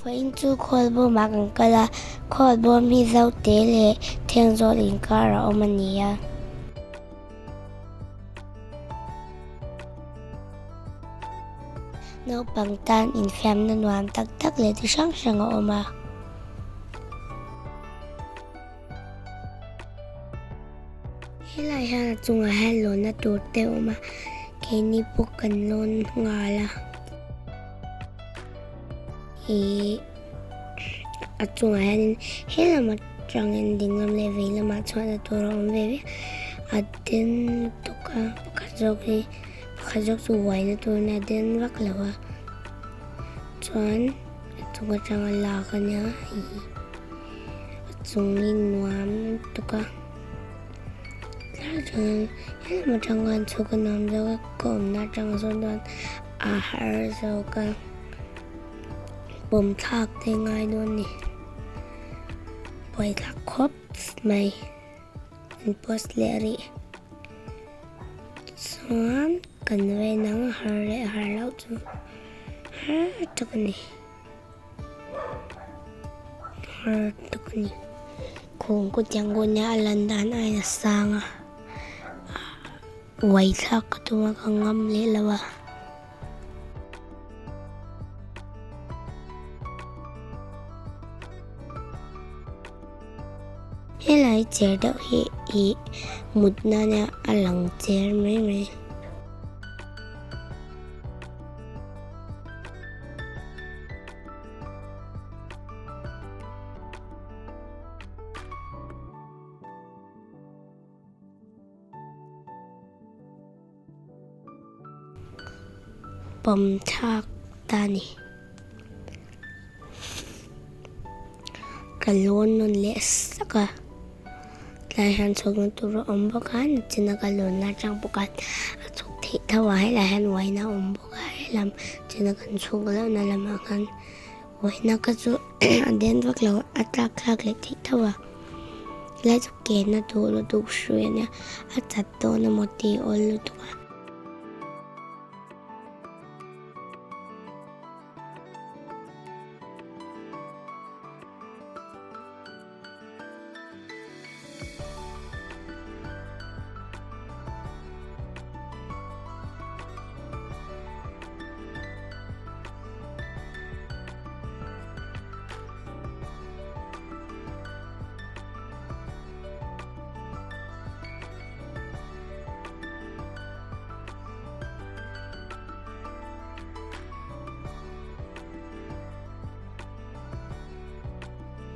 Vawiin chu Khawlbawmah kan kal a, Khawlbawm hi Zote leh Thenzawl inkar a awm a ni a. Naupang tan infiamna nuam tak tak leh ti hrang hrang a awm a. Helai hian a chungah hian lawnna tur te a awm a, keini pawh kan lawn nghal a. Ihh a chungah hianin he lam atangin ding lam leh vei lamah chhuahna tur a awm ve ve a den lutuk a pakhat zawk hi pakhat zawk chu uaina tur nia a den vak lo a chuan a chung atanga lak a nia ihh a chung hi nuam lutuk a tlai atangin he lam atang khan chhuk a nuam zawk a ka awmna atang sawn chuan a har zawk a. Pawm thlak te ngai dawn ni. Buai thlak khawp mai. An post leh rih. Chuan kan ven ang har leh har loh chu har tak a ni. Har tak a ni. Khung ku tiang ku nia a lan dan aiin a sang a. Uai thlak ka tum a ka ngam leh lo a. Helai chair deuh hi ih mut nana a lang cher mai mai. Pawm thlak ta a ni. Ka lawn nawn leh sak a, tlai hian chhukna tur a awm bawk a, nichina ka lawnna atang pawh khan a chhuk theih tho a, helaiah hian uaina a awm bawk a, helam china kan chhuk lohna lamah khan uaina kha chu a den vak lo a, a tlak thlak leh theih tho a. Helai chu ke na duh lutuk hrui a nia, a chat dawn emaw tih awl lutuk a.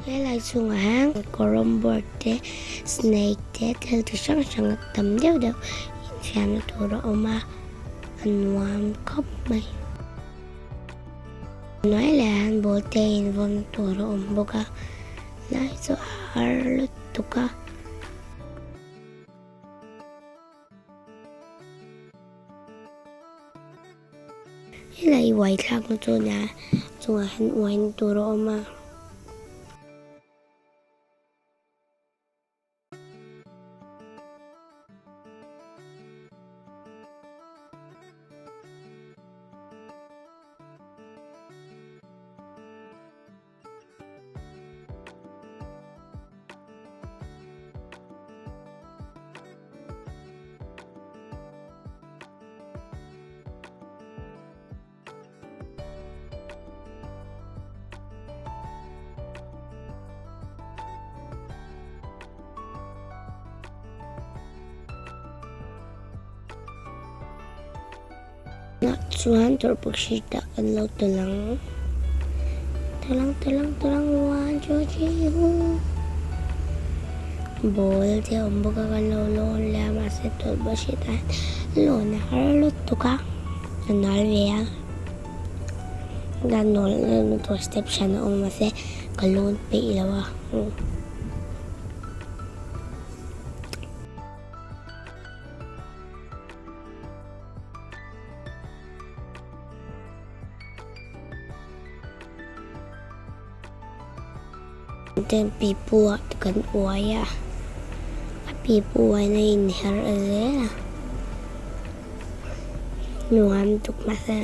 Helai chungah hian carrom board te snake te thil chi hrang hrang a tam deuh deuh infiamna tur a awm a a nuam khawp mai. Hnuai leh ah hian ball te invawn tur a awm bawk a lai chu a har lutuk a. Helai uai thlakna chu a nia chungah hian uaina tur a awm a. Chuan tawrhpawlh dah kan lo tawlh ang tawlh ang tawlh ang tawlh ang 1 2 3 4 ball te a awm bawk a kan lo lawn leh a mahse tawlhpawlh ah hian lawn a har lutuk a. A nal ve a, ka nawl na tur step hran a awm mahse ka lawn peih lo a. Ten pipu ah te kan uai a, a pipu uaina a inher zel a, nuam tuk mahse.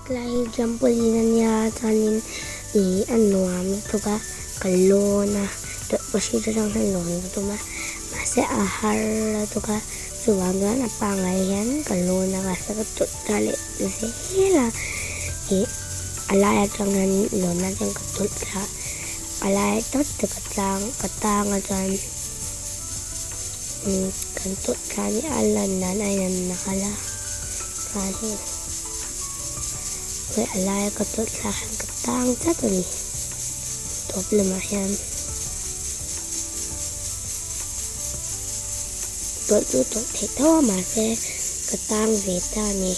Tlai hi trampoline ania chuanin ih a nuam lutuk a ka lawn a tawlhpahrit atang hian lawn ka tum a mahse a har lutuk a chuvang chuan a pangngai hian ka lawn a mahse ka tawlh ta leh zel a ih a lai atang hian lawn atang ka tawlh thla a lai tak te ka tlang ka tang a chuan kan tawlh thla a nia a lan dan a in an nal a chuan hei a laia ka tawlh thla khan ka tang tlat a ni tawp lamah hian tawlh chu tawlh theih tho a mahse ka tang ve ta a ni.